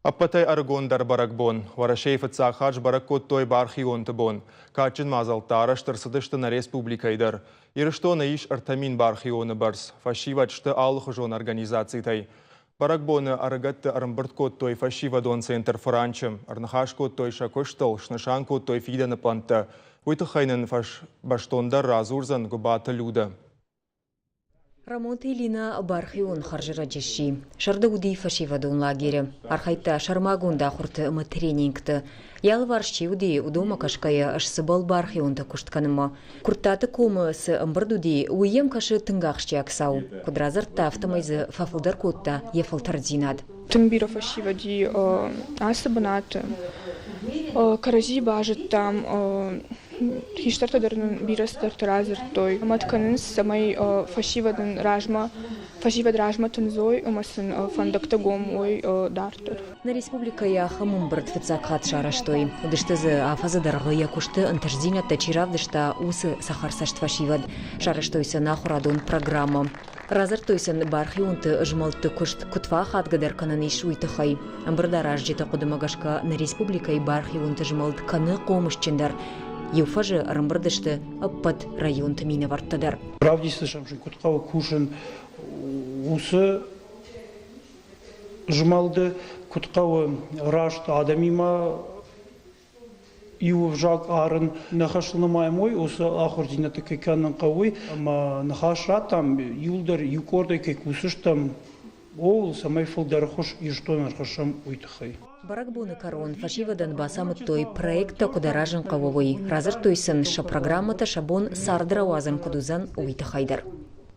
Ӕппӕтӕй ӕрыгондӕр бӕрӕгбон. Уӕрӕсейы фыццаг хатт сбӕрӕг кодтой бархионты бон. Кадджын мадзӕлттӕ арӕзт ӕрцыдысты нӕ республикӕйы дӕр. Ирыстоны ис 3000 бархионы бӕрц. Фӕсивӕд сты алыхуызон организацитӕй. Бӕрӕгбоны ӕрыгӕтты ӕрӕмбырд кодтой фӕсивӕдон центр «Фыранчы». Ӕрныхас кодтой сӕ куыстыл, снысан кодтой фидӕны пълӕнттӕ. Уый тыххӕй нын бӕстондӕр радзурдзӕн Гуыбаты Людӕ. Рӕмонты Элинӕ бархион хӕрзӕрӕджы сси. Сӕрды уыди фӕсивӕдон лагеры. Архайдта сӕрмагонд ахуырты ӕмӕ тренингты. Йӕ алыварс чи уыди, уыдонмӕ кӕсгӕйӕ сцыбӕл бархионтӕ куыст кӕнынмӕ. Куырттаты комы цы ӕмбырд уыди, уый йӕм кӕсы тынг ахсджиаг цау. Куыд радзырдта, афтӕмӕй дзы фӕфылдӕр кодта йӕ фӕлтӕрддзинад. Тынг бирӕ фӕсивӕд и ацы бынаты. Кӕрӕдзи базыдтам, хистӕртӕ дӕр нын бирӕ цыдӕртӕ радзырдтой. Мӕт кӕнынц, цӕмӕй фӕсивӕдӕн размӕ, фӕсивӕд размӕ тындзой ӕмӕ сын фӕндӕгтӕ гом уой дарддӕр. Нӕ республикӕйы ахӕм ӕмбырд фыццаг хатт сарӕзтой. Уыдысты дзы, афӕдзы дӕргъы йӕ куысты ӕнтыстдзинӕдтӕ чи равдыста, уыцы цӕхӕрцӕст фӕсивӕд. Сарӕзтой сын ахуырадон программӕ. Радзырдтой сын, бархионты змӕлдты куыст куыд фӕахадгӕдӕр кӕнӕн ис, уый тыххӕй. Ӕмбырдаразджыты хъуыдымӕ гӕсгӕ нӕ республикӕйы бархионты змӕлд кӕны хъомысджындӕр. Иу фӕзы ӕрӕмбырд сты ӕппӕт районты минӕвӕрттӕ дӕр. Равдисдзыстӕм сын, куыд хъӕуы кусын, уыцы змӕлды, куыд хъӕуы раст адӕмимӕ иу ӕвзаг арын нӕ хӕсыл нымайӕм уый, уыцы ахуырдзинӕдтӕ кӕй кӕнын хъӕуы, ӕмӕ ныхас радтам, иуылдӕр иу къордӕй кӕй кусдзыстӕм, ууыл, цӕмӕй фылдӕр ӕххуыс Ирыстонӕн ӕрхӕссӕм, уый тыххӕй. Бӕрӕгбоны кӕрон фӕсивӕдӕн бацамыдтой, проекттӕ куыд аразын хъӕуы, уый. Радзырдтой сын, сӕ программӕтӕ сӕ бон царды рауадзын куыд уыдзӕн, уый тыххӕй дӕр.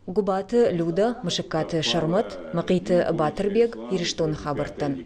Гуыбаты Людӕ, Мысыккаты Сӕрмӕт, Мӕхъиты Батырбег, Ирыстоны хабӕрттӕн.